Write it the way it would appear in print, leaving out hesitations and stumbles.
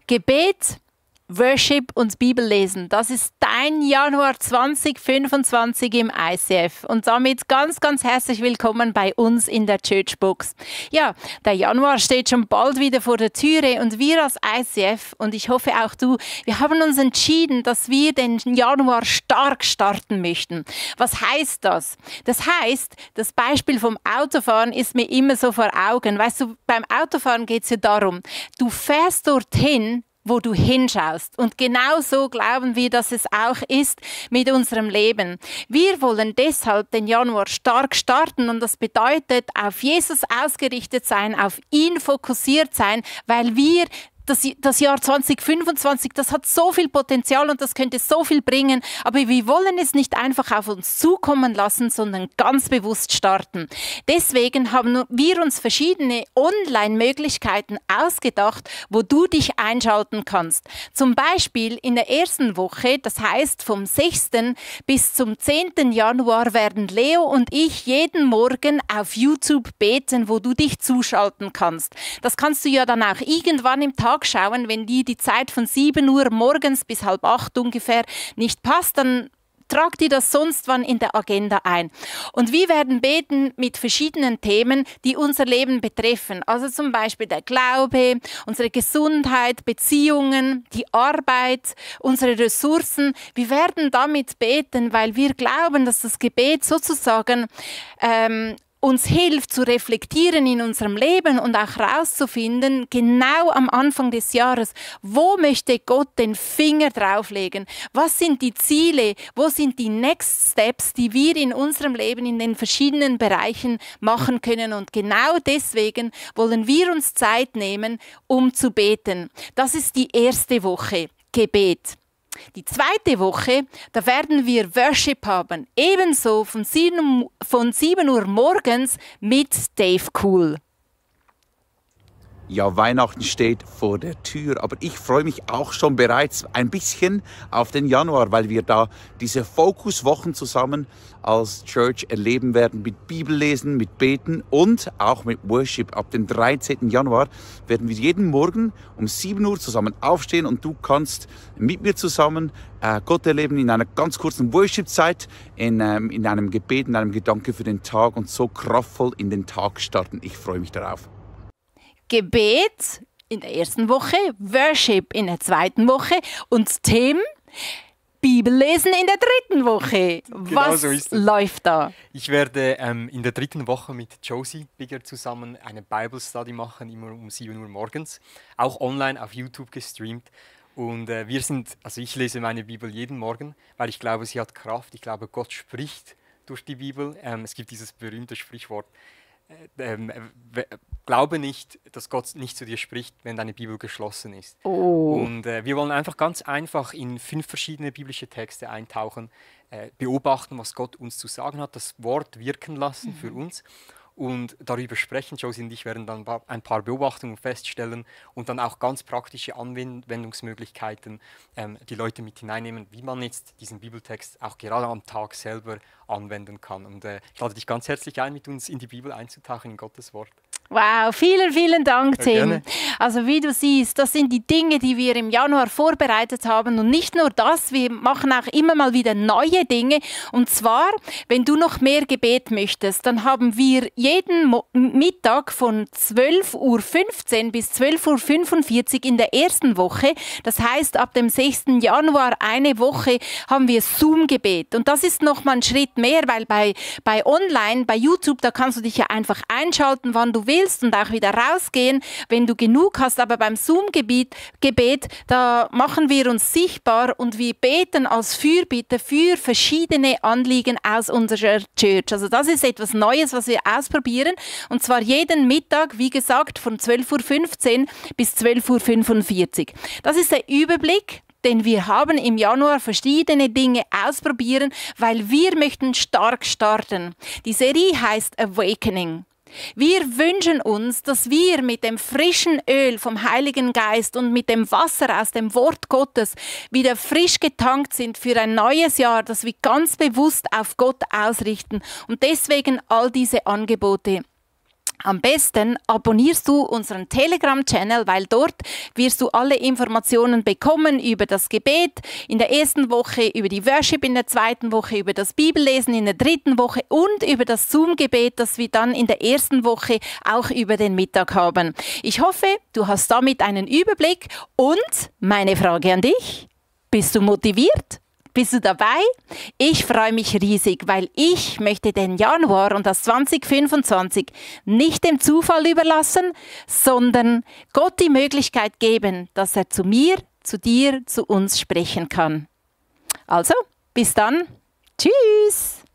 Gebet, Worship und Bibellesen, das ist dein Januar 2025 im ICF. Und damit ganz, ganz herzlich willkommen bei uns in der Churchbox. Ja, der Januar steht schon bald wieder vor der Türe und wir als ICF, und ich hoffe auch du, wir haben uns entschieden, dass wir den Januar stark starten möchten. Was heißt das? Das heißt, das Beispiel vom Autofahren ist mir immer so vor Augen. Weißt du, beim Autofahren geht es ja darum, du fährst dorthin, wo du hinschaust. Und genau so glauben wir, dass es auch ist mit unserem Leben. Wir wollen deshalb den Januar stark starten und das bedeutet, auf Jesus ausgerichtet sein, auf ihn fokussiert sein, weil wir das Jahr 2025, das hat so viel Potenzial und das könnte so viel bringen, aber wir wollen es nicht einfach auf uns zukommen lassen, sondern ganz bewusst starten. Deswegen haben wir uns verschiedene Online-Möglichkeiten ausgedacht, wo du dich einschalten kannst. Zum Beispiel in der ersten Woche, das heißt vom 6. bis zum 10. Januar werden Leo und ich jeden Morgen auf YouTube beten, wo du dich zuschalten kannst. Das kannst du ja dann auch irgendwann im Tag schauen, wenn dir die Zeit von 7 Uhr morgens bis 7:30 ungefähr nicht passt, dann trag dir das sonst wann in der Agenda ein. Und wir werden beten mit verschiedenen Themen, die unser Leben betreffen. Also zum Beispiel der Glaube, unsere Gesundheit, Beziehungen, die Arbeit, unsere Ressourcen. Wir werden damit beten, weil wir glauben, dass das Gebet sozusagen uns hilft zu reflektieren in unserem Leben und auch herauszufinden, genau am Anfang des Jahres, wo möchte Gott den Finger drauflegen? Was sind die Ziele? Wo sind die Next Steps, die wir in unserem Leben in den verschiedenen Bereichen machen können? Und genau deswegen wollen wir uns Zeit nehmen, um zu beten. Das ist die erste Woche, Gebet. Die zweite Woche, da werden wir Worship haben, ebenso von 7 Uhr morgens mit Dave Cool. Ja, Weihnachten steht vor der Tür, aber ich freue mich auch schon bereits ein bisschen auf den Januar, weil wir da diese Fokuswochen zusammen als Church erleben werden mit Bibellesen, mit Beten und auch mit Worship. Ab dem 13. Januar werden wir jeden Morgen um 7 Uhr zusammen aufstehen und du kannst mit mir zusammen Gott erleben in einer ganz kurzen Worship-Zeit, in einem Gebet, in einem Gedanke für den Tag und so kraftvoll in den Tag starten. Ich freue mich darauf. Gebet in der ersten Woche, Worship in der zweiten Woche und Tim, Bibellesen in der dritten Woche. Genau Was so ist es. läuft da? Ich werde in der dritten Woche mit Josie Bigger zusammen eine Bible Study machen, immer um 7 Uhr morgens, auch online auf YouTube gestreamt. Und ich lese meine Bibel jeden Morgen, weil ich glaube, sie hat Kraft. Ich glaube, Gott spricht durch die Bibel. Es gibt dieses berühmte Sprichwort, glaube nicht, dass Gott nicht zu dir spricht, wenn deine Bibel geschlossen ist. Oh. Und wir wollen einfach ganz einfach in 5 verschiedene biblische Texte eintauchen, beobachten, was Gott uns zu sagen hat, das Wort wirken lassen für uns und darüber sprechen. Josie und ich werden dann ein paar Beobachtungen feststellen und dann auch ganz praktische Anwendungsmöglichkeiten die Leute mit hineinnehmen, wie man jetzt diesen Bibeltext auch gerade am Tag selber anwenden kann. Und ich lade dich ganz herzlich ein, mit uns in die Bibel einzutauchen, in Gottes Wort. Wow, vielen, vielen Dank, Tim. Gerne. Also wie du siehst, das sind die Dinge, die wir im Januar vorbereitet haben. Und nicht nur das, wir machen auch immer mal wieder neue Dinge. Und zwar, wenn du noch mehr Gebet möchtest, dann haben wir jeden Mittag von 12:15 Uhr bis 12:45 Uhr in der ersten Woche, das heißt ab dem 6. Januar eine Woche, haben wir Zoom-Gebet. Und das ist nochmal ein Schritt mehr, weil bei Online, bei YouTube, da kannst du dich ja einfach einschalten, wann du willst und auch wieder rausgehen, wenn du genug hast. Aber beim Zoom-Gebet, da machen wir uns sichtbar und wir beten als Fürbitte für verschiedene Anliegen aus unserer Church. Also das ist etwas Neues, was wir ausprobieren. Und zwar jeden Mittag, wie gesagt, von 12:15 Uhr bis 12:45 Uhr. Das ist der Überblick, denn wir haben im Januar verschiedene Dinge ausprobieren, weil wir möchten stark starten. Die Serie heißt Awakening. Wir wünschen uns, dass wir mit dem frischen Öl vom Heiligen Geist und mit dem Wasser aus dem Wort Gottes wieder frisch getankt sind für ein neues Jahr, das wir ganz bewusst auf Gott ausrichten. Und deswegen all diese Angebote. Am besten abonnierst du unseren Telegram-Channel, weil dort wirst du alle Informationen bekommen über das Gebet in der ersten Woche, über die Worship in der zweiten Woche, über das Bibellesen in der dritten Woche und über das Zoom-Gebet, das wir dann in der ersten Woche auch über den Mittag haben. Ich hoffe, du hast damit einen Überblick und meine Frage an dich, bist du motiviert? Bist du dabei? Ich freue mich riesig, weil ich möchte den Januar und das 2025 nicht dem Zufall überlassen, sondern Gott die Möglichkeit geben, dass er zu mir, zu dir, zu uns sprechen kann. Also, bis dann. Tschüss!